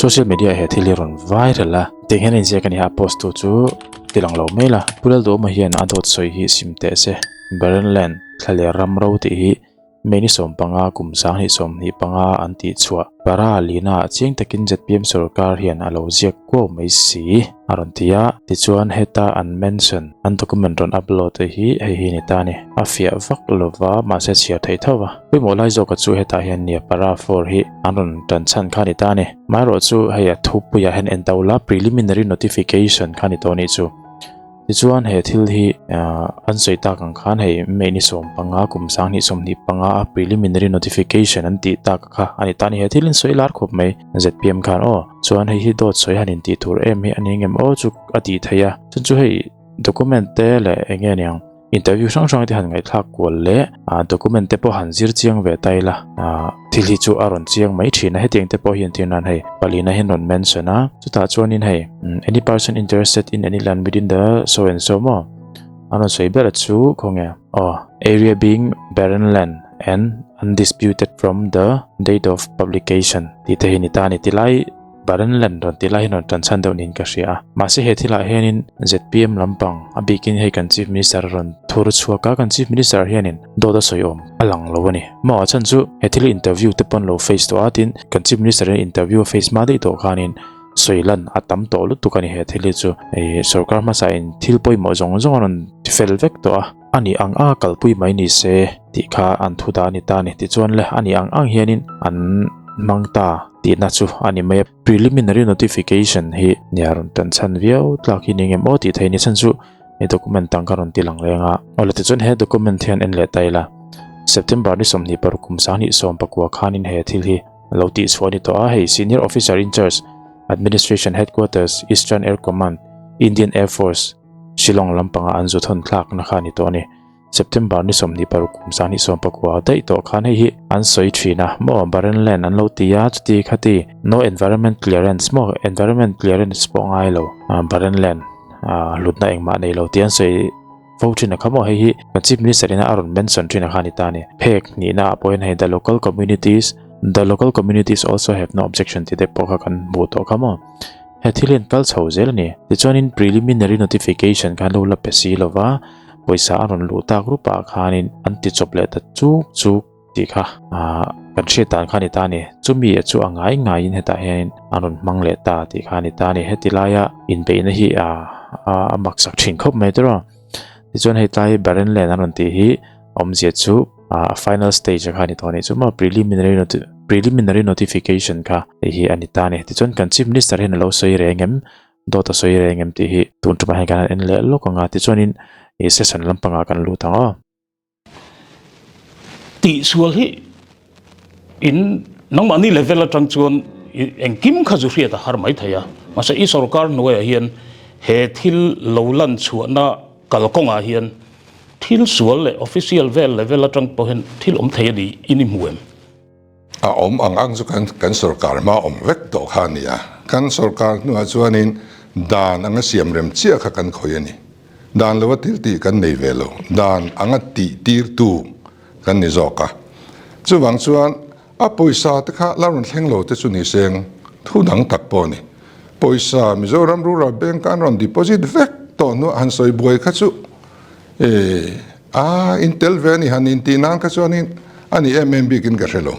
Social media he thil hi rawn viral a, tiang hian a inziak a ni a, post tu chu tilang lo mai la. Pu Lalduhawma hian a dawt sawi hi sim teh se, Barren Land thla leh ram ro tih hi May ni 15 kum 2025 an tih chhuah para lina ah chiang takin zpm sorkar hian a lo ziak kuau mai si a rawn ti a, tichuan heta an mention an document rawn upload te hi hei hi ni ta a ni. A fiah vak lova mahse chhiar theih tho va, pawimawh lai zawka chu hetah hian nia para four hi an rawn tan chhan kha a ni ta a ni. Maherawh chu hei a thupuiah hian en ta ula preliminary notification kha a ni tawh a nih chu. Tichuan he thil hi an sawi tak ang khan hei May ni 15 kum 2025 a preliminary notification an tih tak kha a ni ta a ni. He thil in sawi lar khawp mai zpm khan aw chuan hei hi dawt sawi han intih tur em hi a ni ngem aw chu a tih theih a. Chuan chu hei document te leh eng nge niang interview hrang hrang te han ngaihthlak kual leh document te pawh han zir chiang ve ta ila thil hi chu a rawn chiang mai thin a hetiang te pawh hi entir nan hei palina hian rawn mention a chutah chuanin hei any person interested in any land within the so and so maw an rawn sawi ber chu khawnge aw area being barren land and undisputed from the date of publication tih te hi ni ta a ni tilai. Barren Land rawn tih lai hian rawn tan chhan deuh niin ka hria a. Mahse he thilah hianin zpm lampang a bikin hei kan Chief Minister a rawn thur chhuak a, kan Chief Minister hianin dawt a sawi awm a lang lo a ni. Maw a chhan chu he thil interview te pawn lo face tawh a tin kan Chief Minister hian interview a face hma daih tawh khanin sawi lan a tam tawh lutuk a ni he thil hi chu. Ih sorkar hmasa in thil pawimawh zawng zawng a rawn ti fel vek tawh a, a nih ang ang a kalpui mai ni se tih kha an thu dah a ni ta a ni. Tichuan le a nih ang ang hianin an hmang ta. Tihna chu a ni mai a. Preliminary notification hi nia rawn tan chhan viau tlak hi ni ngem aw tih theih ni chhan chu he document dang ka rawn ti lang leng a. Awle tichuan he document hian en leh ta ila. September ni 26 kum 2019 khanin he thil hi lo tih chhuah a ni tawh a, hei Senior Officer in Charge, Administration Headquarters, Eastern Air Command, Indian Air Force, Shillong lampanga an zu thawn thlakna kha a ni tawh a ni. September ni 26 kum 2019 daih tawh khan hei hi an sawi thin a maw Barren Land an lo ti a chuti khati no environment clearance maw environment clearance pawh ngai lo Barren Land hlutna engmah nei lo tih an sawi fo thin a kha maw hei hi kan chief minister ina a rawn mention thin a kha ni ta a ni phek nihna ah pawhin hei the local communities the local communities also have no objection tih te pawh kha kan hmuh tawh kha maw he thil hian kal chho zel a ni tichuanin preliminary notification khan lo la pe si lova. Pawisa a rawn luh tak rup ah khanin an ti chawp leh ta chuk chuk tih kha ah kan hriat dan kha a ni ta a ni. Chumi chu a ngai ngaiin hetah hianin an rawn hmang leh ta tih kha a ni ta a ni. Heti laia inbeihna hi ah a maksak thin khawp mai tawh a. Tichuan hei tlai Barren Land an rawn tih hi awmzia chu ah final stage kha a ni tawh a nih chu maw preliminary preliminary notification kha hei hi a ni ta a ni. Tichuan kan Chief Minister hian a lo sawi reng em? Dawt a sawi reng em tih hi tun tumah hian kan han en leh lawk ang a, tichuanin ih session lampangah kan lut ang aw. Tihsual hi in nangmahni level atang chuan engkim kha zu hriat a har mai thei a, mahse i sorkar hnuaiah hian he thil lo lan chhuahna kalkawngah hian thil sual leh official vel level atang pawh hian thil awm thei a ni in i hmu em? A awm ang ang chu kan kan sorkar hma awm vek tawh kha a ni a. Kan sorkar hnuah chuanin dan anga siam rem chiah kha kan khawih a ni. Dan lova thil tih kan nei ve lo. Dan anga tih tirtu kan ni zawk a. Chuvang chuan a pawisa te kha la rawn thleng lo te chu ni seng thu dang tak pawh a ni. Pawisa Mizoram Rural Bank an rawn deposit vek tawh hnuah han sawi buai kha chu E, a intel ve a ni han intih nan kha chuanin a ni em em bikin ka hre lo.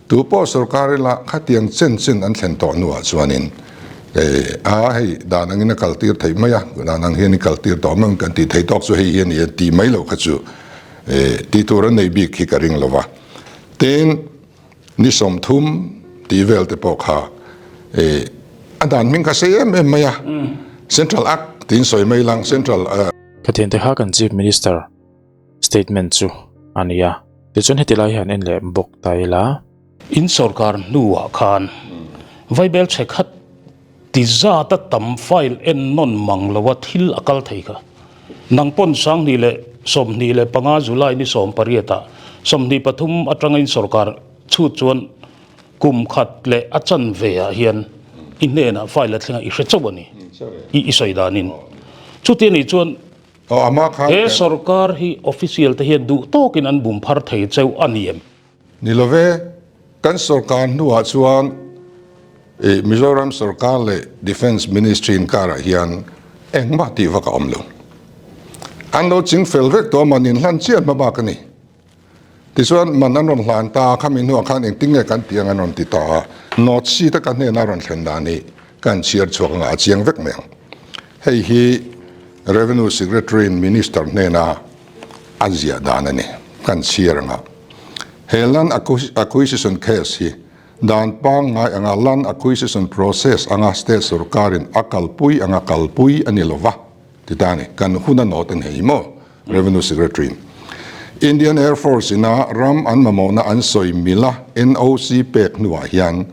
Tu pawh sorkar ila khatiang chen chen an thlen tawh hnuah chuanin e, a hei dan angin a kaltir theih mai a, dan ang hian i kaltir tawh mai ang kan tih theih tawk chu hei hi a ni a tih mai loh kha chu e, tih tur an nei bik hi ka ring lo va. Tin, ni 30 tih vel te pawh kha e, a dan hming kha sei em em mai a, Central Act tiin sawi mai lang Central. Khatiang te kha kan Chief Minister statement chu a ni a, tichuan heti lai hian en leh bawk ta ila. In sorkar hnuah khan Vaibel chhe khat ti zata tam file en nawn mang loa thil a kal thei kha. Nang pawn 2025 July ni 18 ah 23 atanga in sorkar chhut chuan kum khat leh a chanve ah hian i hnenah file a thleng a i hre chauh a ni i i sawi danin. Chuti anih chuan he sorkar hi official te hian duh tawkin an bum phar thei cheu a ni em? Ni love, kan sorkar hnuah chuan. Mizoram sorkar leh Defence Ministry inkarah hian engmah tih vak a awm lo. An lo ching fel vek tawh a, man inhlan chiah hma bak a ni. Tichuan, man an rawn hlan ta a, khami hnuah khan engtin nge kan tih ang an rawn ti ta a, note sheet a ka hnena rawn thlen dan hi kan chhiar chhuak anga a chiang vek mai ang. Hei hi Revenue Secretary in Minister hnena a ziah dan a ni, kan chhiar anga. He land acquisition case hi dan pangngai anga land acquisition process anga state sorkarin a kalpui anga kalpui a ni lova. Ti ta ni, kan hun a nawt a ni hei maw? Revenue Secretary Indian Air Force ina ram an mamawhna an sawi mila NOC pek hnuah hian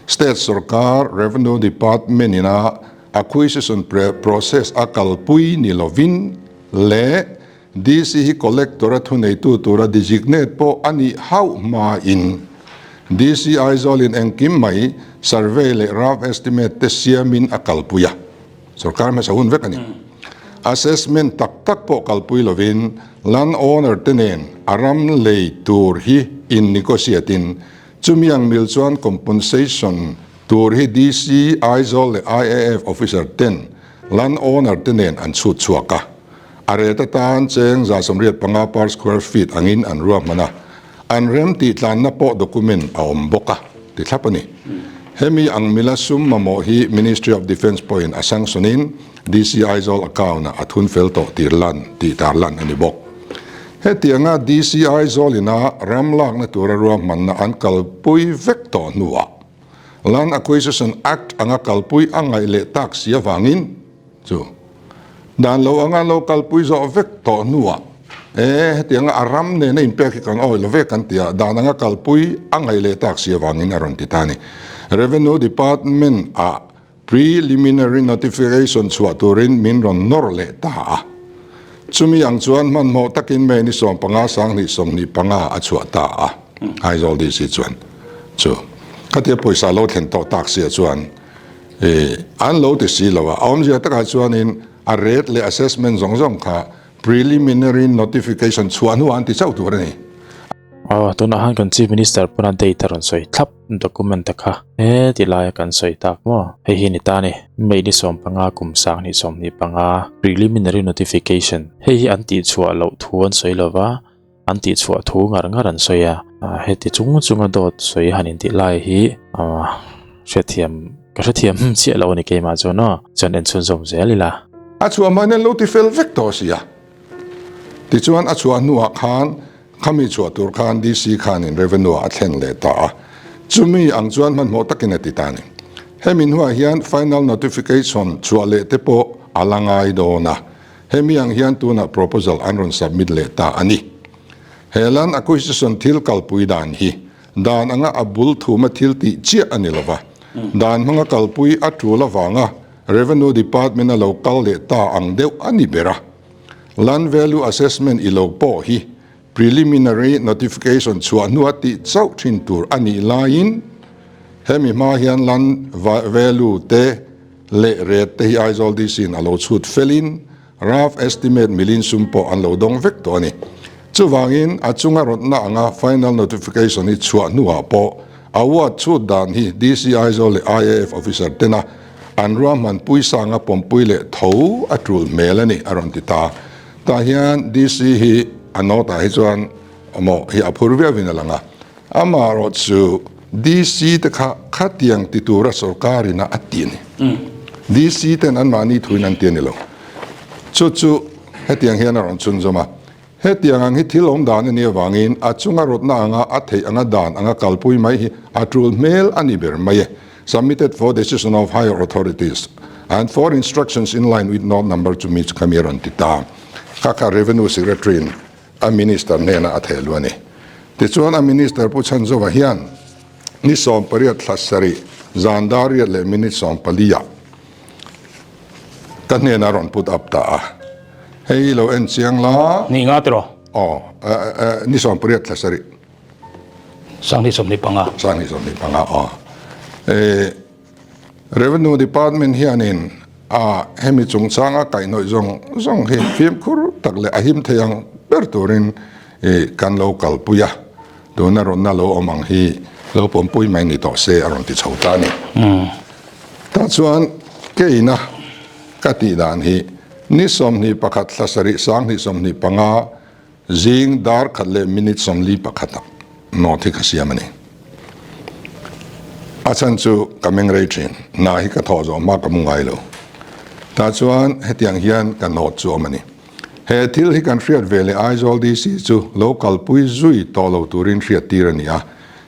State sorkar Revenue Department ina acquisition process a kalpui ni lovin leh DC hi Collector a thuneitu tura designate pawh a nih hauh hmain DC Aizawl in engkim mai survey leh rough estimate te siamin a kalpui a. Sorkar hmasa hun vek a ni. Assessment tak tak pawh kalpui lovin land owner te nen a ram lei tur hi in negotiate in chumi ang mil chuan compensation tur hi DC, Aizawl leh IAF officer ten land owner te nen an chhut chhuak a. A ret atan cheng 185 per square feet angin an ruahman a. An rem tih tlanna pawh document a awm bawk a, ti thlap a ni. Hemi ang mila sum mamawh hi Ministry of Defence pawhin a sanction-in DC Aizawl account-ah a thun fel tawh tir lan tih tar lan a ni bawk. Hetianga DC Aizawl ina ram lakna tura ruahmanna an kalpui vek tawh hnuah Land Acquisition Act anga kalpui a ngaih leh tak si avangin Chu dan lo anga lo kalpui zawh vek tawh hnuah e hetianga a ram nena inpek hi kan awi lo ve kan ti a, dan anga kalpui a ngaih leh tak si avangin a rawn ti ta a ni. Revenue Department ah Preliminary Notification chhuah turin min rawn nawr leh ta a. Chumi ang chuan hmanhmawh takin May ni 15 2025 a chhuah ta a, Aizawl DC chuan chu khatia pawisa lo thlen tawh tak sia chuan I an lo ti si lo a, a awmzia takah chuanin a rate leh assessment zawng zawng kha preliminary notification chhuah hnuah an ti chauh tur a ni. Aw, tunah khan kan Chief Minister pawn a date a rawn sawi thlap document te kha he ti laia kan sawi tak maw? Hei hi ni ta ni, May ni 15 kum 2025 preliminary notification hei hi an tihchhuah loh thu an sawi lo va, An tihchhuah thu ngar ngar an sawi a, heti chung chunga dawt sawi han intih lai hi hrethiam ka hrethiam chiah lo a ni keimah chuan aw, chuan en chhunzawm zel ila. A chhuah hma hian lo ti fel vek tawh si a, tichuan a chhuah hnuah khan khami chhuah tur khan DC khanin revenue ah a thlen leh ta a, chumi ang chuan hmanhmawh takin a ti ta a ni. Hemi hnuah hian final notification chhuah leh te pawh a la ngai dawn a, Hemi ang hian tunah proposal an rawn submit leh ta a ni. He land acquisition thil kalpui dan hi dan anga a bul thuma thil tih chiah a ni lova, dan hmanga kalpui a tul avanga Revenue Department a lo kal leh ta ang deuh a ni ber a. Land Value Assessment i lo pawh hi preliminary notification chhuah hnua tih chauh thin tur a nih laiin hemi hma hian land value te leh rate te hi Aizawl DC in a lo chhut felin rough estimate milin sum pawh an lo dawng vek tawh a ni. Chuvangin a chunga rawtna anga final notification hi chhuah hnuah pawh award chhut dan hi DC Aizawl leh IAF officer tena an ruahman puisanga pawmpui leh tho a tul hmel a ni a rawn ti ta. Tah hian DC hi a note ah hi chuan maw hi a phur viau in a lang a, amaherawh chu DC te kha khatiang ti tura sorkar in a a ti a ni. DC ten anmahni thuin an ti a ni lo. Chu chu hetiang hian a rawn chhunzawm a, hetiang ang hi thil awm dan a nih avangin a chunga rawtna anga a theih anga dan anga kalpui mai hi a tul hmel a ni ber mai e. Submitted for decision of higher authorities and for instructions in line with note number chu mi chu khami a rawn ti ta. Kha kha Revenue Secretary in a Minister hnena a theh luh a ni. Tichuan a Minister Pu Chhanzova hian ni 18 thla sarih zan dar riat leh minute 14 ah ka hnena a rawn put up ta a. Hei lo en chiang la. Ni nga tiraw? Aw, ni 18 thla sarih. 2025. 2025 aw. Revenue Department hianin a hemi chungchanga kaihhnawih zawng zawng hi fimkhur tak leh a him thei ang ber turin kan lo kalpui a, tuna rawnna lo awm ang hi. Lo pawmpui mai ni tawh se a rawn ti chho ta a ni. Tah chuan keina ka tih dan hi ni 21 thla sarih 2025 zing dar khat leh minute 41 ah note hi ka siam a ni. A chhan chu ka meng rei thin, hna hi ka thawh zawh hma ka mu ngai lo. Tah chuan hetiang hian ka note chu awm a ni. He thil hi kan hriat ve leh Aizawl DC chu lo kalpui zui tawh lo turin hriat tir a ni a.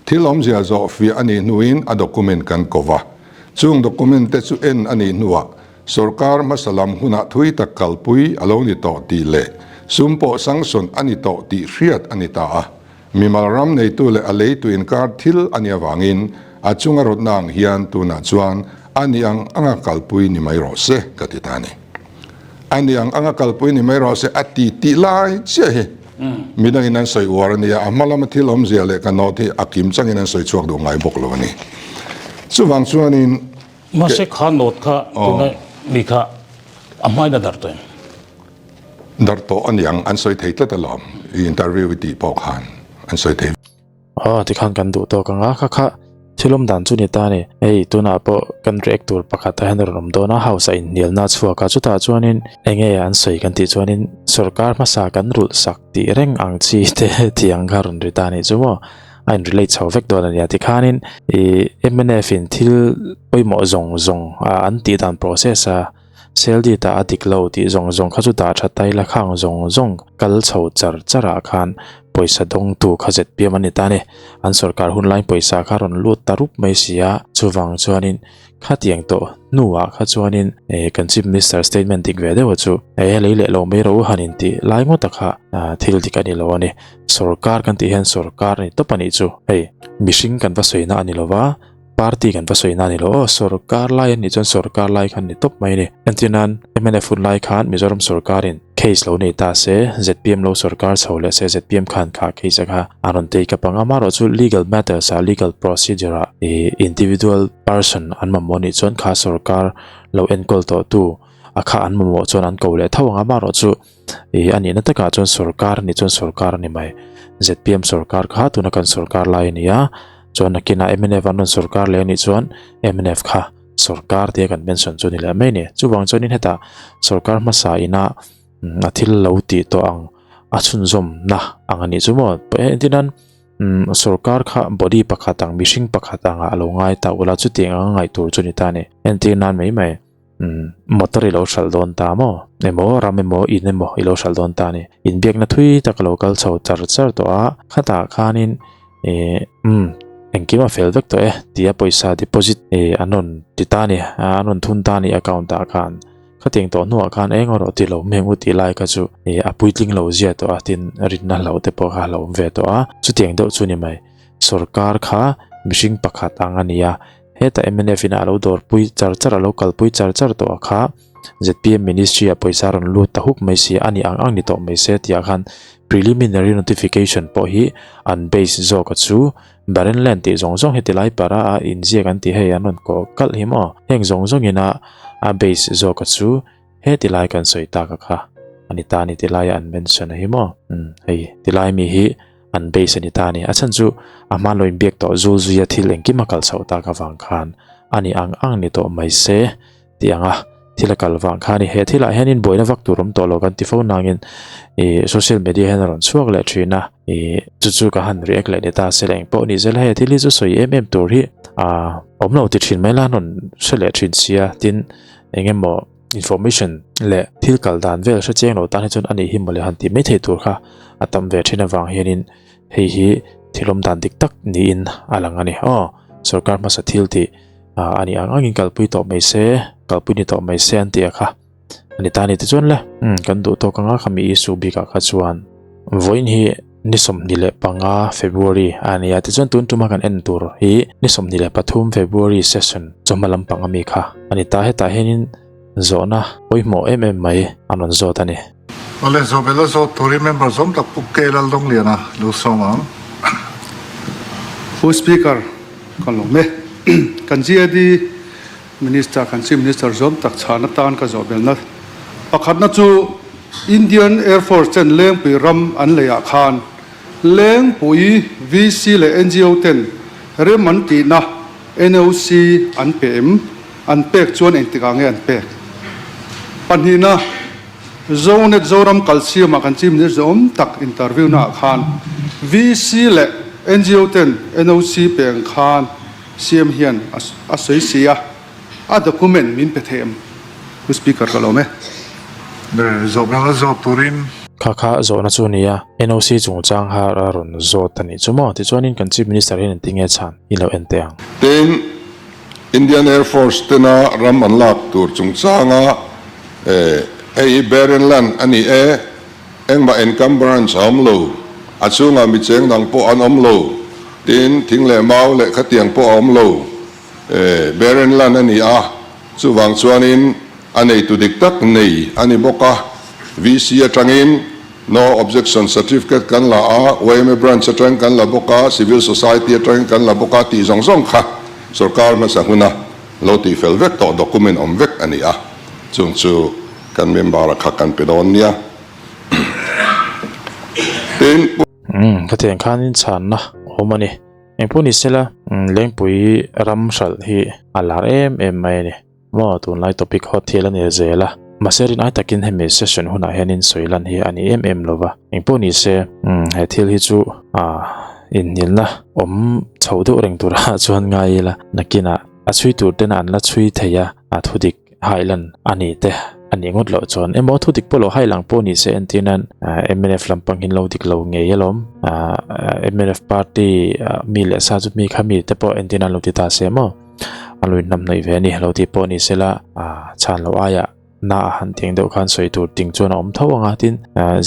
Thil awmzia zawh fiah a nih hnuin a document kan ko va. Chung document te chu en a nih hnuah sorkar hmasa lam hunah thui tak kalpui a lo ni tawh tih leh sum pawh sanction a ni tawh tih hriat a ni ta a. Mimal ram neitu leh a leitu inkar thil a nih avangin a chunga rawtna ang hian tunah chuan a ni ang anga kalpui ni mai rawh se ka ti ta a ni. A ni ang anga kalpui ni mai rawh se a ti tih lai chiah hi midangin an sawi uar a nia, a hma lama thil awmzia leh ka note hi a kim changin an sawi chhuak duh ngai bawk lo a ni. Chuvang chuanin. Mahse kha note kha tuna mi kha a hmain a darh tawh em? Darh tawh a niang, an sawi thei tlat alawm, i interview i tih pawh khan an sawi thei. Aw tikhan kan duh tawk ang a, kha kha thil awm dan chu ni ta a ni. Hei tunah pawh kan react tur pakhat ah hian a rawn awm dawn a, house ah inhnialna a chhuak a, chutah chuanin enge an sawi kan tih chuanin sorkar hmasa kan rulh sak tih reng ang chi te tih ang kha a rawn ri ta a nih chu maw, a in relate chho vek dawn a nia. Tikhanin ih mnf in thil pawimawh zawng zawng an tih dan process a. Seldit ah a dik lo tih zawng zawng kha chu dah tha ta ila khang zawng zawng kal chho char char ah khan pawisa dawngtu kha zpm an ni ta a ni. An sorkar hun laiin pawisa kha rawn lut ta rup mai si a, chuvang chuanin khatiang tawh hnuah kha chuanin kan Chief Minister statement dik ve deuh a chu e lei leh lo mai ro han intih lai ngawt a kha thil dik a ni lo a ni. Sorkar kan tih hian sorkar a ni tawp a nih chu hei mihring kan va sawina a ni lo va. Party kan va sawi na a ni lo aw, sorkar lai an nih chuan sorkar lai khan ni tawp mai a ni. Entir nan mnf hun lai khan Mizoram sorkarin case lo nei ta se, zpm lo sorkar chho leh se zpm khan kha case a kha an rawn take up ang a, amaherawh chu legal matters ah legal procedure ah ih individual person an mamawh anih chuan kha sorkar lo enkawl tawh tu a kha an mamawh chuan an ko leh tho ang a, amaherawh chu ih a nihna takah chuan sorkar a nih chuan sorkar a ni mai. Zpm sorkar kha tuna kan sorkar lai a ni a. Chuan nakinah mnf an rawn sorkar leh anih chuan mnf kha sorkar tia kan mention chu ni leh mai a ni. Chuvang chuanin hetah sorkar hmasa ina a thil lo tih tawh ang a chhunzawmna ang anih chu maw. Engtin nan sorkar kha body pakhat ang mihring pakhat angah a lo ngai ta ula chutiang anga ngaih tur chu ni ta a ni. Entir nan mai mai. Umm motor i lo hralh dawn ta maw? Emaw ram emaw in emaw i lo hralh dawn ta a ni. Inbiakna thui tak a lo kal chho char char tawh a, khatah khanin ih umm engkim a fel vek tawh e tia pawisa deposit ih an rawn ti ta a ni, an rawn thun ta a ni account ah khan. Khatiang tawh hnuah khan eng erawh ti lo hmeng u tih lai kha chu ih a puitling lo zia tawh a tin rinna hlauh te pawh kha a lo awm ve tawh a, chutiang deuh chu ni mai. Sorkar kha mihring pakhat ang a ni a. Heta mnf in a lo dawrpui char char a lo kalpui char char tawh a kha zpm ministry ah pawisa a rawn lut ta huk mai si a ni ang ang ni tawh mai se tih ah khan preliminary notification pawh hi an base zawk a chu Barren land tih zawng zawng heti lai para a inziak an tih hei an rawn kawh kalh hi maw heng zawng zawng in a a base zawk a chu heti lai kan sawi tak a kha a ni ta a ni ti lai a an mention a hi maw umm hei ti lai mi hi An base a ni ta a ni. A chhan chu a hma lo inbiak tawh zul zuia thil engkim a kal chhoh tak avang khan a ni ang ang ni tawh mai se tih anga thil a kal vang kha a ni. He thilah hianin buaina vak tur awm tawh lo kan ti fo nangin ih social media hian a rawn chhuak leh thin a, ih chu chu ka han react leh ni ta se la engpawh ni zel hei thil hi chu sawi em em tur hi a awm lo ti thin mai la an rawn hre leh thin sia tin eng emaw Information leh thil kal dan vel hre chiang lo tan hi chuan a nih hi mawle han tih mai thei tur kha a tam ve thin avang hianin hei hi thil awm dan dik tak niin a lang a ni. Aw, sorkar hmasa thil tih a nih ang angin kalpui tawh mai se, kalpui ni tawh mai se an tih a kha a ni ta a ni tichuan le, umm kan duh tawk anga khami issue bikah kha chuan vawiin hi ni 25 February a ni a, tichuan tun tuma kan en tur hi ni 23 February session chawhma lampang ami kha a ni ta, hetah hianin zawhna pawimawh em em mai an rawn zawt a ni. Awle, Zawhbel a zawt turin member zawm tak Pu K Laldawngliana lo sawm ang. Pu Speaker, ka lawm e. Kan GAD Minister, kan Chief Minister zawm tak chhan atan ka zawhbelna pakhatna chu Indian Air Force ten Lengpui ram an leiah khan Lengpui VC leh ngo ten Rem an tihna NOC an pe em? An pek chuan engtikah nge an pek? Pahnihna, Zonet Zoram Kalsiamah kan Chief Minister awm tak interview naah khan VC leh NGO ten NOC pe ang khan CM hian a sawi si a, a document min pe thei em? Pu Speaker ka lawm e. Zawhna zawt turin. Kha kha zawhna chu a ni a, NOC chungchang kha a rawn zawt a nih chu maw? Tichuanin kan Chief Minister hian engtin nge chhan i lo en teh ang. Tin, Indian Air Force tena ram an lak tur chungchanga hei hi barren land a ni e, engmah encumbrance a awm lo, a chhungah mi cheng dang pawh an awm lo, tin, thing leh mau leh khatiang pawh a awm lo, barren land a ni a, chuvang chuanin a neitu dik tak nei a ni bawk a, VC atangin No Objection Certificate kan la a, yma Branch atangin kan la bawk a, Civil Society atangin kan la bawk a tih zawng zawng kha sorkar hmasa huna lo tihfel vek tawh document awm vek a ni a, chung chu kan member-a kha kan pe dawn nia. Tin, Pu. Umm, khatiang khanin chhanna awm a ni. Engpawh ni sela, Lengpui ram hralh hi a lar em em mai a ni. Maw tunlai topic hot thil a ni zel a, mahse rin ai takin hemi session hunah hianin sawi lan hi a ni em em lo va, engpawh ni se he thil hi chu inhnilna awm chho deuh reng turah chuan ngai ila, nakinah a chhui tur tena an la chhui thei a, a thudik hai lan a ni te a nih ngawt loh chuan emaw thudik pawh lo hai lang pawh ni se entir nan mnf lampang hi lo dik lo ngei alawm, mnf party mi leh sa chu mi kha mi te pawh entir nan lo ti ta se maw. A lui hnam hnaih ve a ni lo tih pawh ni sela chhan loh aiah na a han teng deuh khan sawi tur ting chuan a awm tho ang a tin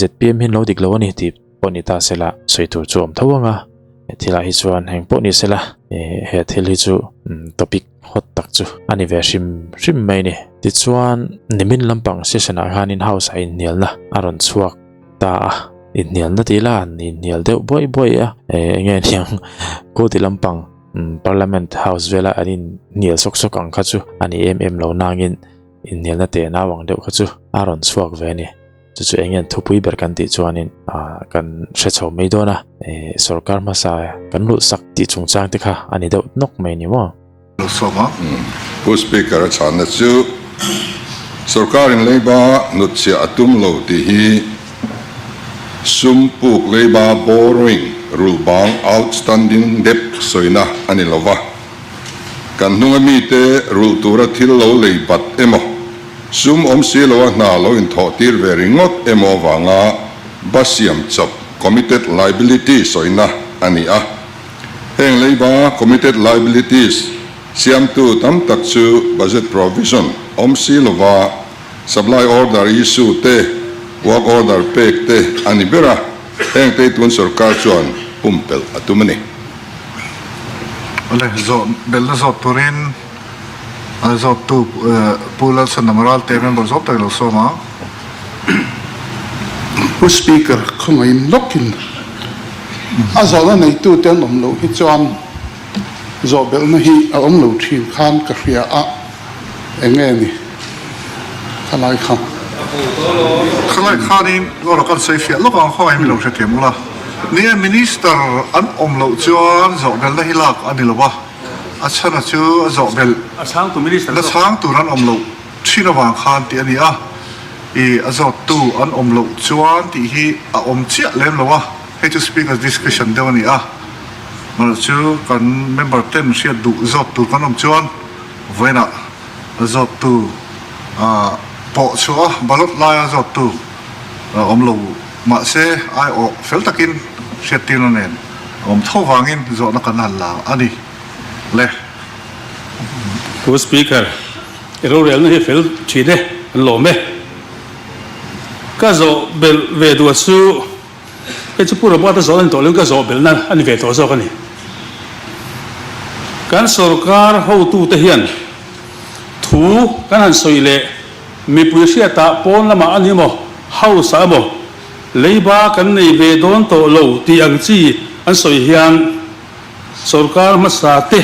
zpm hian lo dik lo a ni tih pawh ni ta sela sawi tur chu a awm tho ang a he thilah hi chuan heng pawh ni sela he thil hi chu topic hot tak chu a ni ve hrim hrim mai a ni tichuan nimin lampang session ah khanin house ah inhnialna a rawn chhuak ta a inhnialna tih lah an inhnial deuh buaih buaih a eng nge niang kawti lampang. Parliament House vela an inhnial sawk sawk ang kha chu a ni em em lo nangin inhnialna teh nau ang deuh kha chu a rawn chhuak ve a ni. Chu chu eng nge thupui ber kan tih chuanin kan hre chho mai dawn a, sorkar hmasa kan luhsak tih chungchang te kha a ni deuh nawk mai ni maw? Lo sawm a. Pu Speaker a chhanna chu sorkarin leiba hnutchhiah a tum lo tih hi Sum puk leiba borrowing rulh bang outstanding debt sawina a ni lo va. Kan hnunga mite rulh tura thil lo lei bat emaw, sum awm si loa hna lo inthawh tir ve ringawt emaw avanga ba siam chawp committed liability sawina a ni a. Heng leiba committed liabilities siamtu tam tak chu budget provision awm si lova, Supply order issue te, work order pek te a ni ber a, heng te tun sorkar chuan pumpelh a tum a ni. Awle, zawh belhna zawt turin a zawttu Pu Lalchhandam Ralte member zawt tak i lo sawm ang. Pu Speaker, khawngaihin lawkin a zawhna neitute an awm loh hi chuan zawh belhna hi a awm lo thin khan ka hria a. Eng nge ni khalai kha? Khalai khanin aw kan sawi fiah lawk ang khaw hemi lo hrethiam ula. Ni e, Minister an awm loh chuan zawhbelhna hi lak a ni lo a, a chhana chu a zawhbelh na chhang tur an awm loh thin avang khan tih a ni a, i a zawttu an awm loh chuan tih hi a awm chiah lem lo a, hei chu Speaker's discretion deuh a ni a, amaherawhchu chu kan member ten hriat duh zawt tur kan awm chuan Vawiinah zawttu pawh chhuah a, ballot laia zawttu awm lo mahse aiawh fel takin hriattirna nen a awm tho vangin zawhna kan han la a ni le. Pu Speaker, i rorelna hi fel thin e, an lawm e. Ka zawh belh ve duh chu. Hei chu Pu Robert-a zawh a ni tawh lo in ka zawh belhna a ni ve tawh zawk a ni. Kan sorkar hotute hian thu kan han sawi leh mipui hriatah pawn lamah a ni emaw, house ah emaw leiba kan nei ve dawn tawh lo tih ang chi an sawi hian sorkar hmasa te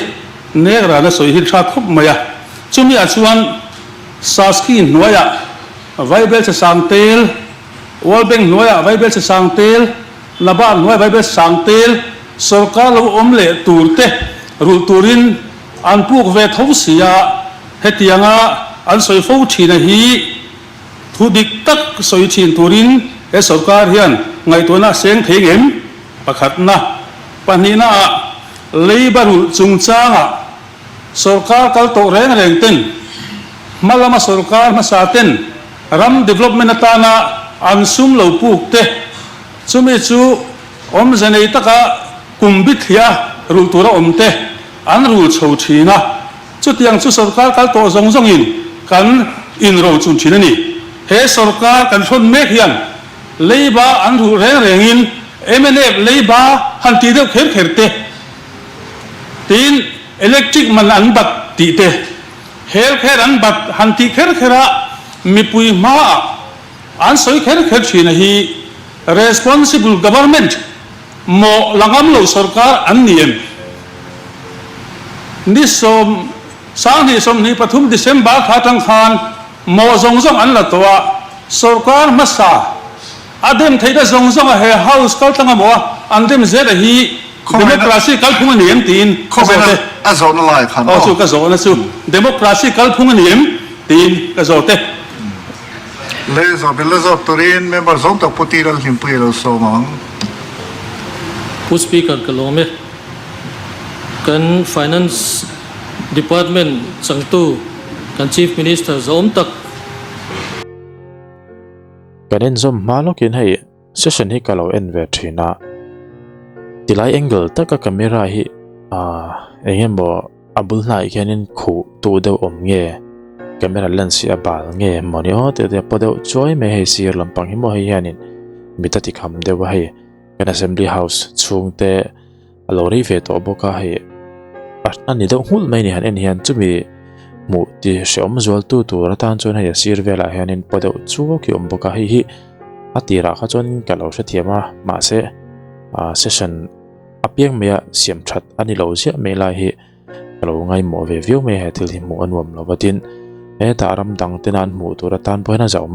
nek rana sawi hi tha khawp mai a. Chumi ah chuan Saski hnuaiah Vaibelchhe Sangtel, World Bank hnuaiah Vaibelchhe Sangtel, Nabard hnuaiah Vaibelchhe Sangtel, sorkar lo awm leh tur te. rulh turin an puk ve tho si a, hetianga an sawi fo thina hi thu dik tak sawi thin turin he sorkar hian ngaihtuahna a seng thei ngem? Pakhatna, pahnihnaah leiba rulh chungchangah sorkar kal tawh reng reng ten hma lama sorkar hmasa ten ram development atana an sum lo puk te chumi chu awmze nei taka kum bithliah rulh tura awm te an rul chho thin a, chutiang chu sorkar kal tawh zawng zawngin kan inrochun thin a ni. He sorkar kan hrawn mek hian leiba an rulh reng rengin mnf leiba han tih deuh kher kher te, tin electric man an bat tih te, hel kher an bat han tih kher kher a mipui hmaah an sawi kher kher thin a hi responsible government Maw la ngam lo sorkar an ni em? Ni sawm 2024 December thla atang khan maw zawng zawng an la tawh a, sorkar hmasa a dem theihna zawng zawng a he house kal tlang a maw a an dem zel a hi democracy kalphung a ni em tiin ka zawt e. A zawhna lai khan aw. Aw chu ka zawhna chu democracy kalphung a ni em tiin ka zawt e. Le zawhbel la zawt turin member zawng tak Pu Ti Lalhlimpui a lo sawm ang. Pu Speaker ka lawm e. Kan Finance Department changtu kan Chief Minister zawm tak. Kan en zawm hma lawkin hei session hi ka lo en ve thin a, tilai angle taka camera hi aah eng emaw A bul hnaiah hianin khuh tu deuh awm nge camera lens hi a bal nge mawni aw tih te paw deuh chuai mai hei sir lampang hi maw hei hianin mit a ti kham deuh a hei kan assembly house chhung te a lo rei ve tawh bawk a hei a ni deuh nghulh mai a ni han en hian chumi hmuh tih hrehawm zual tu tur atan chuan hei a sir velah hianin paw deuh chuak hi a awm bawk a hei hi a tirah kha chuan ka lo hrethiam a mahse ah session. A piang mai a siam that a ni lo ziah mai lai hi ka lo ngaimawh ve viau mai a he thil hi hmuh a nuam lo va tin hetah ram dang tena an hmuh tur atan pawh hian a zahawm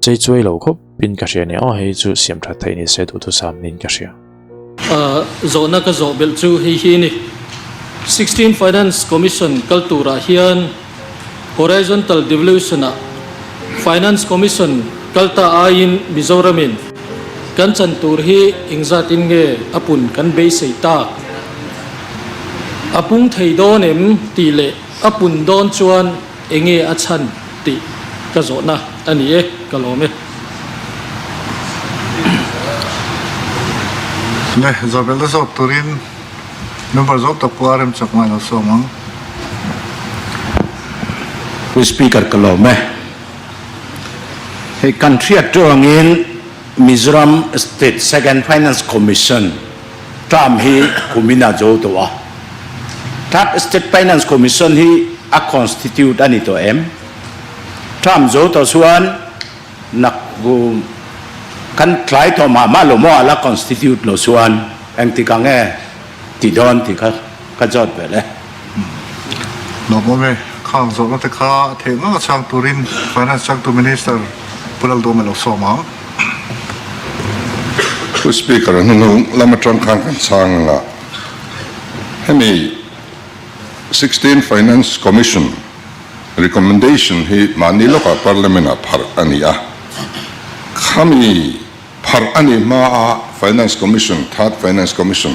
chei chuai lo khawp in ka hria a ni aw hei chu siam that theih ni se duhthusam niin ka hria. Zawhna ka zawh belh chu hei hi a ni. 16 Finance Commission kal turah hian Horizontal Devolution-ah Finance Commission kal ta aiin Mizoramin kan chan tur hi engzatin nge a pun kan beisei tak? A pung thei dawn em tih leh a pun dawn chuan enge a chhan tih ka zawhna a ni e, ka lawm e. Le, Zawhbelh zawk turin Member zawk tak pawh a remchak ngai lo sawm ang. Pu Speaker ka lawm e. Hei kan hriat tawngin Mizoram State Second Finance Commission term hi kumin a zo tawh a. Third State Finance Commission hi a constitute a ni tawh em? Term zo tawh chuan nak kan tlai tawh mah mah lo maw a la constitute lo chuan. Engtik ang e ti dawn tih kha ka zawt ve le. Lawmawm e, khang zawhna te kha a theih ngang a chhang turin Finance changtu Minister Pu Lalduhawm a lo sawm ang. Pu Speaker, hnuhnung lam atang khan kan chhang ang a, hemi 16 Finance Commission recommendation hi mahni lawkah Parliament ah pharh a ni a, khami Pharh a nih hmaa Finance Commission, Third Finance Commission,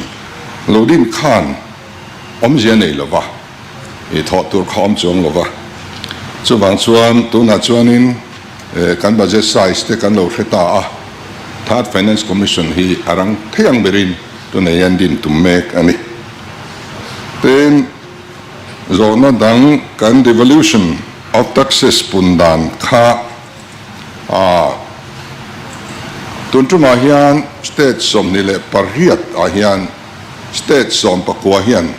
lo din khan awmzia nei lova, i thawh tur kha awm chuang lova. Chuvang chuan tunah chuanin kan budget size te kan lo hre ta a, Third Finance Commission hi a rang thei ang berin tunei an din tum mek a ni. Tin, zawhna dang kan devolution of taxes pun dan kha, A Tun tumah hian state 28 ah hian state 19 hian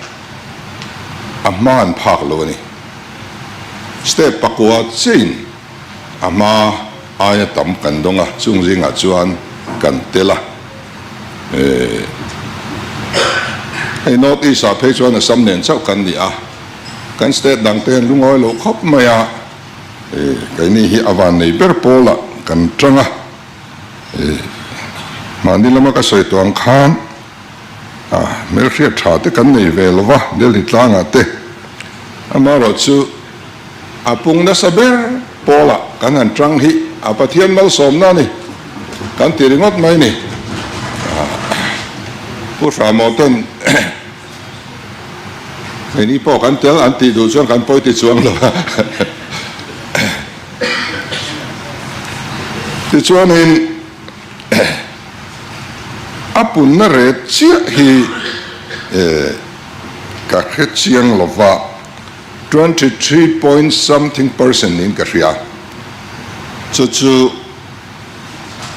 a hma an phak lo a ni. State pakua chiahin a hma aia tam kan dawng a, chung zingah chuan kan tel a. Hei North East ah phei chuan Assam nen chauh kan ni a, kan state dangte an lungawi lo khawp mai a. Keini hi a van nei ber pawlah kan tang a, mahni lama ka sawi tawh ang khan Hmelhriat tha te kan nei ve lova Delhi tlangah te. Amaherawh chu a pung nasa ber pawlah kan han tang hi a Pathian malsawmna a ni kan ti ringawt mai ni. Pu Hramaw ten keini pawh kan tel an tih duh chuan kan pawi ti chuang lo a. Tichuanin A punna ret chiah hi ka hre chiang lo va, 23 point something percent niin ka hria. Chu chu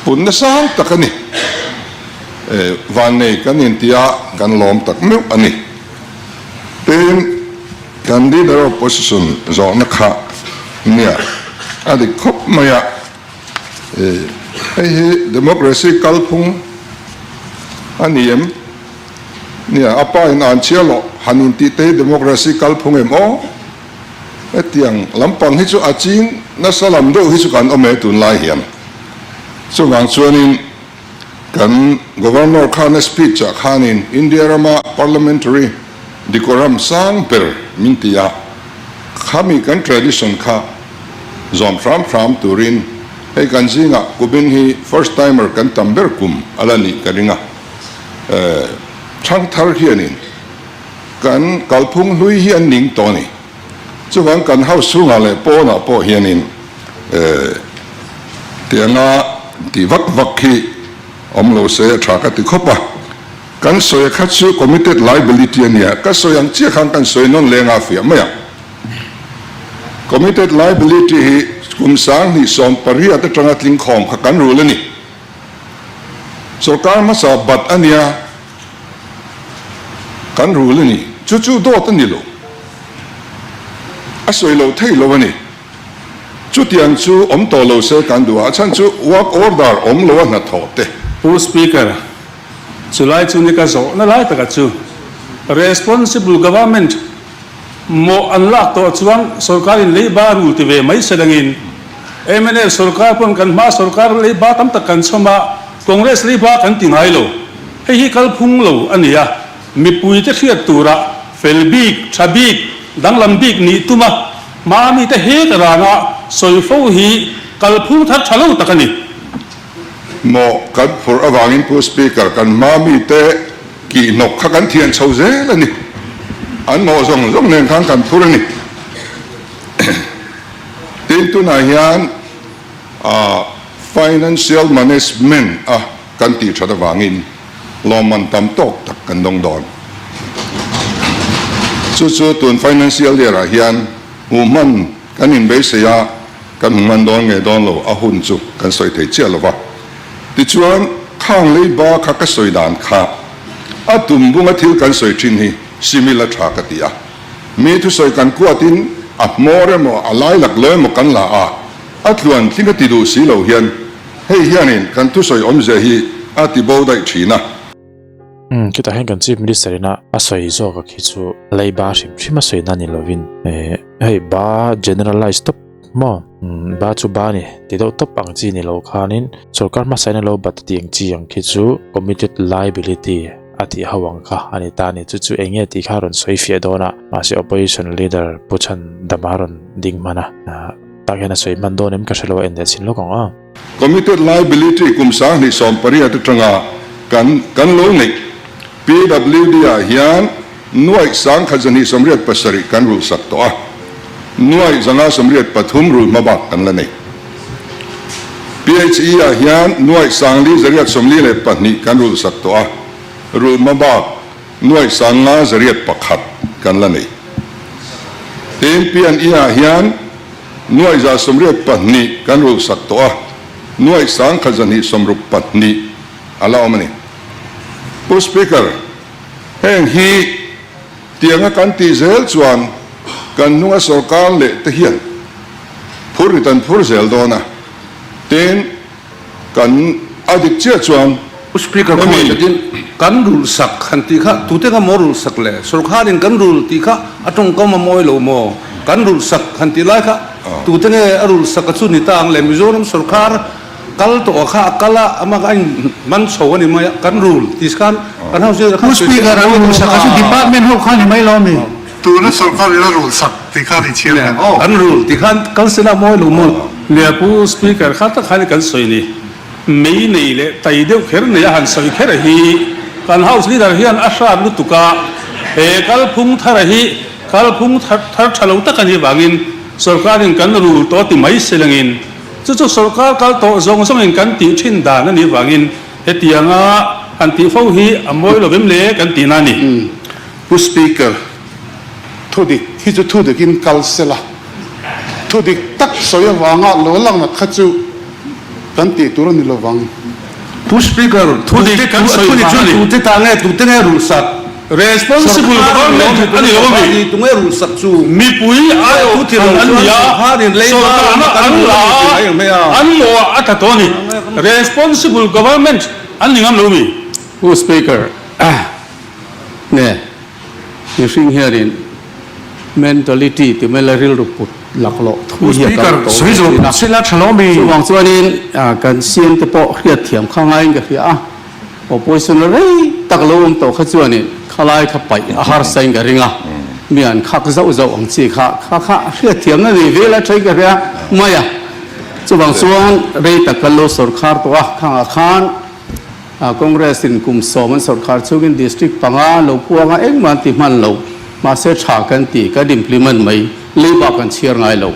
punna sang tak a ni. Vannei kan intia kan lawm tak meuh a ni. Tin, kan Leader of Opposition zawhna kha nia a dik khawp mai a. Hei hi democracy kalphung a ni em? Nia, a pa in an chhia loh han intih te hi democracy kalphung em aw? Hetiang lampang hi chu a ching nasa lam deuh hi chu kan awm e tunlai hian. Chuvang chuanin Kan Governor khan a speech ah khanin India rama parliamentary decorum sang ber min ti a, khami kan tradition kha zawm hram hram turin hei kan zingah kumin hi first timer kan tam ber kum a la nih ka ring a, thangthar hianin kan kalphung hlui hi an ning tawh a ni. Chuvang kan house chhungah leh pawnah pawh hianin tianga tih vak vak hi awm lo se a tha ka ti khawp a. Kan sawi a kha chu committed liability a nia, ka sawi ang chiah khan kan sawi nawn leng a fiah mai ang. Committed liability hi kum 2018 atanga tlingkhawm kha kan rul a ni. Sorkar hmasa bat a nia. Kan rul a ni. Chu chu dawt a ni lo. A sawi lo thei lo a ni. Chutiang chu awm tawh lo se kan duh a, a chhan chu work order awm lo a hnathawh te. Pu Speaker, chulai chu ni ka zawhna lai taka chu responsible government mawh an lak tawh chuan sorkar in leiba rul ti ve mai se dangin mnf sorkar pawn kan hma sorkar leiba tam tak kan chhawm a, Congress leiba kan ti ngai lo. Hei hi kalphung lo a ni a, mipuite hriat tura fel bik, tha bik, danglam bik nih tuma hma mite hek ranga sawi fo hi kalphung thar tha lo tak a ni. Mawh kan phurh avangin Pu Speaker, kan hma mite kihhnawk kha kan thian chho zel a ni. An mawh zawng zawng nen khan kan phur a ni. Tin, tunah hian Financial Management a kan tih that avangin lawmman tam tawk tak kan dawng dawn. Chu chu tun financial year ah hian hmuh hman kan inbeisei a, kan hmu hman dawn nge dawn lo a hun chu kan sawi thei chiah lo va. Tichuan khang leiba kha ka sawi dan kha a tum bunga thil kan sawi thin hi simil a tha ka ti a. Mi thusawi kan kuatin a hmawr emaw a lailak lo emaw kan la a, A tluan tling a ti duh si lo hian hei hianin kan thusawi awmzia hi a ti bo daih thin a. Umm chutah hian kan Chief Minister ina a sawi zawk a khi chu leiba hrim hrim a sawi na ni lovin eh hei ba generalize tawp maw umm ba chu ba ni ti deuh tawp ang chi ni lo khanin sorkar hmasa in a lo bat a tih ang chi ang khi chu committed liability a tih ho ang kha a ni ta a ni chu chu eng nge tih kha a rawn sawi fiah dawn a mahse opposition leader Pu Chhandama a rawn ding hman a. Tak hian a sawi hman dawn em ka hre lo a en leh chin lawk ang a. Committed liability kum 2018 atanga kan kan lo neih PWD ah hian nuaih 1287 kan rulh sak tawh a, nuaih 583 rulh hma bak kan la nei. PHE ah hian nuaih 4842 kan rulh sak tawh a, rulh hma bak nuaih 51 kan la nei. Tin, P&E ah hian 182 kan rulh sak tawh a, 1262 a la awm a ni. Pu Speaker, heng hi tianga kan tih zel chuan kan hnunga sorkar leh te hian phur rit an phur zel dawn a, tin, Kan a dik chiah chuan Pu Speaker khawngaih takin kan rulh sak han tih kha tute kha maw rulh sak le? Sorkharin kan rulh tih kha a tawngkam a mawi lo maw? Kan rulh sak han tih lai kha tute nge a rulh sak a chu ni ta ang le? Mizoram sorkar kal tawh a kha a kal a, amah kha a in man chho a ni mai a, kan rulh tih khan. Kan house leader khan Pu Speaker an rulh sak a chu department ho kha ni mai lo mi? Tuna sorkar in a rulh sak tih khan i chhiar reng aw. An rulh tih khan kal sela mawi lo maw? Nia Pu Speaker kha tak khan kan sawi ni. Mei nei leh tai deuh kher nei a han sawi kher hi kan house leader hian a hrat lutuk a, he kalphung thara hi kalphung thar tha lo tak a nih vangin sorkarin kan rul tawh ti mai se langin chu chu sorkar kal tawh zawng zawngin kan tih thin dan a nih vangin hetianga han tih fo hi a mawi lo vem le kan tihna a ni. Pu Speaker, Thudik hi chu thudikin kal sela, thudik tak sawi avanga lo langnat kha chu kan tih tur a ni lovang. Pu Speaker, Thudik kan sawi vang a ni. Tute ta nge, tute nge rulhsak? Responsible government a ni lo a mi? Tunge rulhsak chu? Mipui aiawh thlan an ni a, sorkarna an la a, an mawh a tla tawh a ni. Responsible government an ni ngam lo mi? Pu Speaker, Nge mihring hianin mentality ti mai la rilru put laklawh thu hi a kal tawh ve thin a. Chuvang chuanin kan CM te pawh hriatthiam kha ngaiin ka hria a, opposition la rei tak lo awm tawh kha chuanin khalai kha paih a harsain ka ring a, mi an khak zauh zauh ang chi kha kha kha hriatthiamna nei vel a thain ka hria mai a. Chuvang chuan rei tak kan lo sawrkhar tawh a, khangah khan Congress in kum sawm an sawrkhar chungin district panga lo puanga engmah an ti hman lo, mahse tha kan ti, kan implement mai, leiba kan chhiar ngai lo.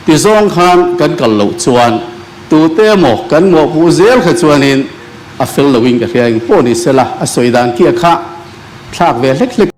Ti zawng khan kan kal loh chuan tute emaw kan mawhpuh zel kha chuanin a fel loin ka hria engpawh ni sela a sawi dan kia kha thlak ve hlek hlek.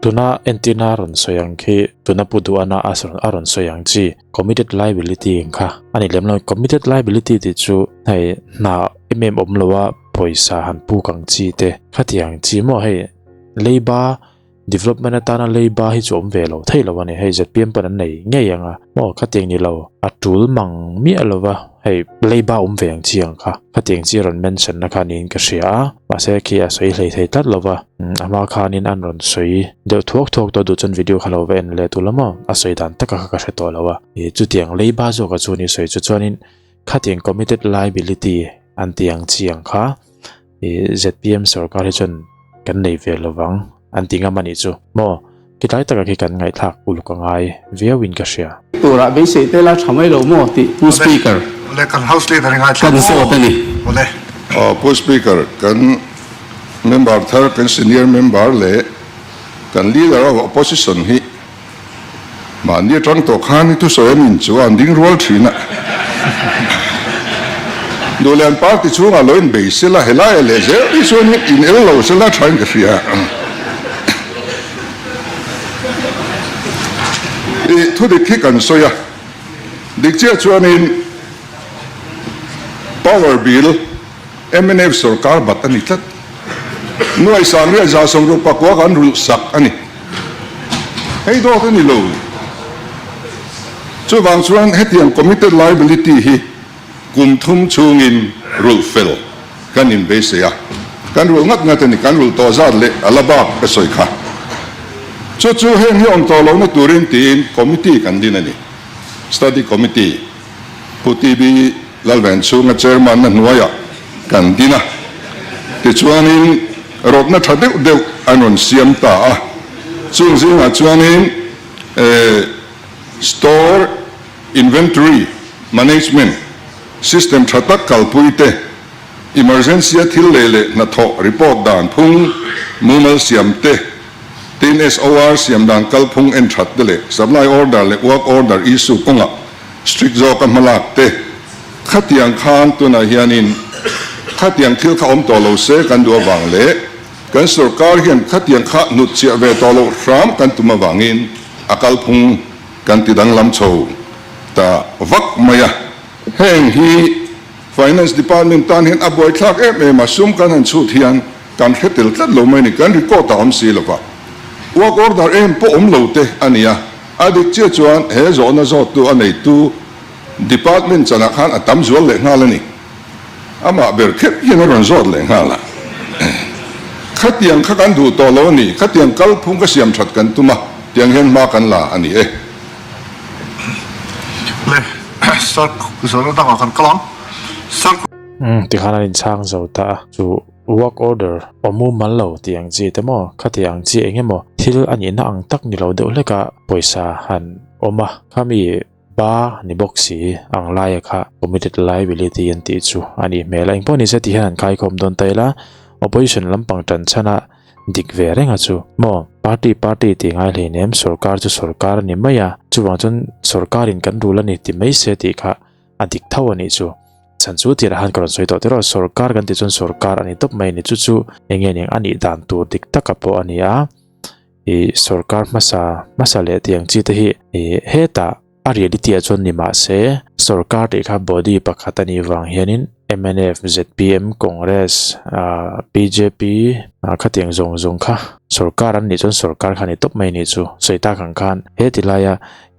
Tuna entirna a rawn sawi ang khi tuna pu duhana a a rawn sawi ang chi committed liability ang kha a ni lem lo. Committed liability tih chu hei hna em em awm loa pawisa han puk ang chi te khatiang chi maw hei leiba development atana leiba hi chu awm ve lo thei lo a ni. Hei zpm pawn an nei ngei ang a maw khatiang ni lo a tul mang miah lova hei leiba awm ve ang chi ang kha khatiang chi a rawn mention na kha niin ka hria a mahse khi a sawi hlei thei tlat lova. A hma khanin an rawn sawi deuh thuak thuak tawh duh chuan video kha lo va en leh tur la maw a sawi dan taka kha ka hre tawh lo a ih chutiang leiba zawka chu ni sawi chu chuanin khatiang committed liability an tih ang chi ang kha ih zpm sorkar hi chuan kan nei ve lovang an ti ngam a nih chu maw Khilai taka khi kan ngaihthlak uluk a ngai viau in ka hria. Turah beisei te la tha mai lo maw tih Pu Speaker Awle kan House Leader i ngaithla kan zawt a ni. Awle. Aw Pu Speaker kan member thar kan senior member leh kan leader of opposition hi mahni atang tawh khan i thusawi an in chu an ding rual thin a. Duhlian party chhungah lo in bei sela helai ah leh zel hi chuan in el lo sela tha in ka hria. I thu dik hi kan sawi a, dik chiah chuanin power bill mnf sorkar bat a ni tlat. Nuai sangriat 160 pakua kan rulh sak a ni. Hei dawt a ni lo. Chuvang chuan hetiang committed liability hi kum thum chhungin rulh fel kan inbeisei a, kan rulh ngat ngat a ni, kan rulh tawh zat leh a la bak ka sawi kha. Chu chu heng hi awm tawh lohna turin tiin committee kan din a ni, study committee, Pu TB Lalven chhunga chairman na hnuaiah kan din a, tichuanin rawtna tha deuh deuh an rawn siam ta a, chung zingah chuanin store inventory management system tha tak kalpui te, emergency a thil lei leh hnathawh report dan phung mumal siam te, tin SOR siam dan kalphung en that te leh supply order leh work order issue kawngah strict zawka hmalak te khatiang khan tunah hianin khatiang thil kha awm tawh lo se kan duh avang leh kan sorkar hian khatiang kha hnutchhiah ve tawh loh hram kan tum avangin a kalphung kan ti danglam chho ta vak mai a. Heng hi Finance Department tan hian a buaithlak em em a, sum kan han chhut hian kan hre tel tlat lo mai a ni, kan record a awm si lo va. Work order em pawh awm lo te a ni a, a dik chiah chuan he zawhna zawttu a neitu Department chanah khan a tam zual leh nghal a ni. Amah ber kher hian a rawn zawt leh nghal a. Khatiang kha kan duh tawh lo a ni, khatiang kalphung ka siam that kan tum a, tiang hian hma kan la a ni e. Le, Sir, zawhna dangah kan kal ang. Sir. Umm, tikhan an inchhang zo ta a, chu. Work order awm mumal lo tih ang chi te maw khati ang chi eng emaw thil a nihna ang tak ni lo deuh hleka pawisa han awm a khami ba ni bawk si ang laia kha committed liability an tih chu a nih hmel a engpawh nise ti hian an kaikhawm dawn ta ila opposition lampang tan chhan a dik ve reng a chu maw party party tih ngai hleinem sorkar chu sorkar a ni mai a chuvang chuan sorkarin kan rul a ni ti mai se tih kha a dik tho a nih chu. Chhan chu tirah khan ka rawn sawi tawh tiraw sorkar kan tih chuan sorkar a ni tawp mai a ni chu chu eng nge eng a nih dan tur dik taka pawh a ni a ih sorkar hmasa hmasa leh tih ang chi te hi ih hetah a reality ah chuan ni mah se sorkar tih kha body pakhat a nih vang hianin mnf zpm congress ah bjp ah khatiang zawng zawng kha sorkar an nih chuan sorkar kha a ni tawp mai a nih chu sawi tak ang khan he ti laia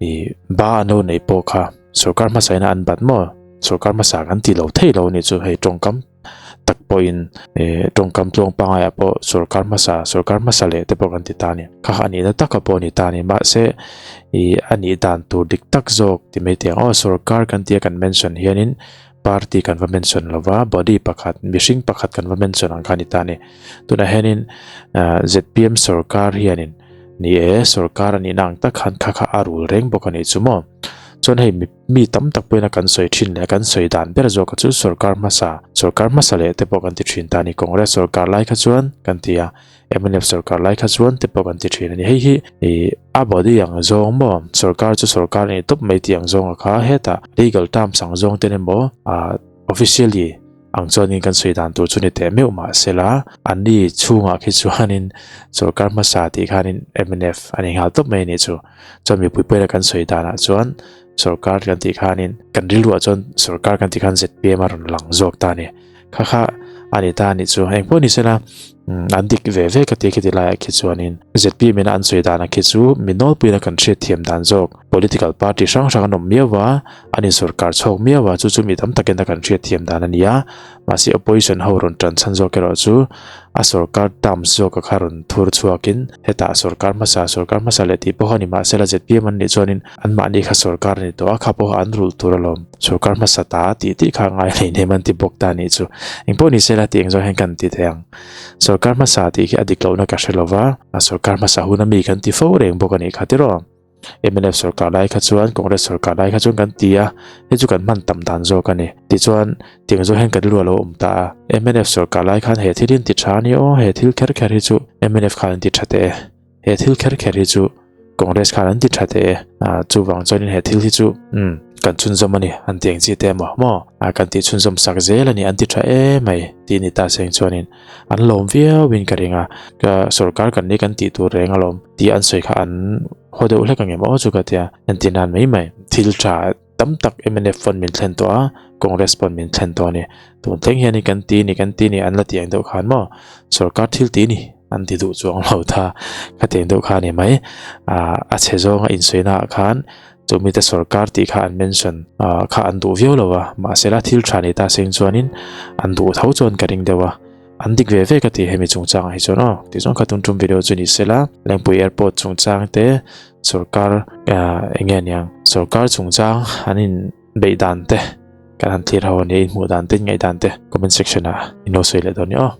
ih ba an lo neih pawh kha. Sorkar hmasa ina an bat maw? Sorkar hmasa kan ti lo thei lo anih chu hei tawngkam tak pawhin eh tawngkam tluang pangaiah pawh sorkar hmasa sorkar hmasa leh te pawh kan ti ta a ni. Kha kha a nihna taka pawh a ni ta a ni. Mahse ih a nih dan tur dik tak zawk ti mai teh ang aw sorkar kan tia kan mention hianin party kan va mention lo va body pakhat mihring pakhat kan va mention ang kha a ni ta a ni. Tunah hianin ah zpm sorkar hianin ni e sorkar a nihna ang tak khan kha kha a rul reng bawk a nih chu maw. Chuan hei mi tam tak pawhin a kan sawi thin leh kan sawi dan ber zawk chu sorkar hmasa, sorkar hmasa leh te pawh kan ti thin ta a ni. Congress sorkar lai kha chuan kan ti a, mnf sorkar lai kha chuan te pawh kan ti thin a ni. Hei hi ih a body ang zawng maw sorkar chu sorkar a ni tawp mai tih ang zawnga kha hetah legal terms ang zawng ten emaw ah officially ang chuanin kan sawi dan tur chu ni teh meuh mah sela anni chhungah khi chuanin sorkar hmasa tih khanin mnf a ni nghal tawp mai a nih chu. Chuan mipui pawhin a kan sawi danah chuan sorkar kan tih khanin kan rilruah chuan sorkar kan tih khan zpm a rawn lang zawk ta a ni. Kha kha a ni ta a nih chu. Engpawh ni sela an dik ve ve ka ti khiti laiah khi chuanin zpm in a an sawi danah khi chu mi nawlpuiin a kan hriatthiam dan zawk political party hrang hrang an awm miau a, an insorkar chhawk miau a, chu chu mi tam takin a kan hriatthiam dan a ni a, mahse opposition ho rawn tan chhan zawk erawh chu a sorkar terms zawk a kha rawn thur chhuakin hetah sorkar hmasa sorkar hmasa leh tih pawh a ni mahse la zpm an nih chuanin anmahni kha sorkar a ni tawh a, kha pawh an rulh tur alawm sorkar hmasa ta tih tih kha ngai hleihnem an ti bawk ta a nih chu engpawh ni se la tih engzawng hian kan ti thei ang sorkar hmasa tih khi a dik lohna ka hre lova a sorkar hmasa hun ami kan ti fo reng bawk a nih kha tiraw. Mnf sorkar lai kha chuan Congress sorkar lai kha chuan kan ti a, hei chu kan hman tam dan zawk a ni. Tichuan, tiang zawng hian kan rilru a lo awm ta a. Mnf sorkar lai khan he thil hi an ti tha a ni aw, he thil kher kher hi chu mnf khan an ti tha teh e, he thil kher kher hi chu Congress khan an ti tha teh e, chuvang chuanin he thil hi chu umm kan chhunzawm a ni an ti ang chi te emaw maw kan tih chhunzawm sak zel a ni an ti tha em mai tih ni ta seng chuanin an lawm viauin ka ring a, ka sorkar kan ni kan tih tur reng alawm tih an sawi kha an haw deuh hlek ang em aw chu ka tia entir nan mai mai thil tha tam tak mnf pawn min thlen tawh a Congress pawn min thlen tawh a ni tun thleng hian kan ti ni kan ti ni an la tih ang deuh khan maw sorkar thil ti ni an ti duh chuang lo ta khatiang deuh kha a ni mai ah a chhe zawnga insawi naah khan Chu mite sorkar tih kha an mention kha an duh viau lo a, mahsela thil tha nei ta seng chuanin an duh tho chuan ka ring deuh a, an dik ve ve ka ti hemi chungchangah hi chuan aw tichuan kha tum tum video chu ni sela Lengpui airport chungchang te sorkar eng nge niang sorkar chungchang an in beih dan te kan han thlir ho ania in hmuh dan te in ngaih dan te comment section ah in lo sawi leh dawn nia aw.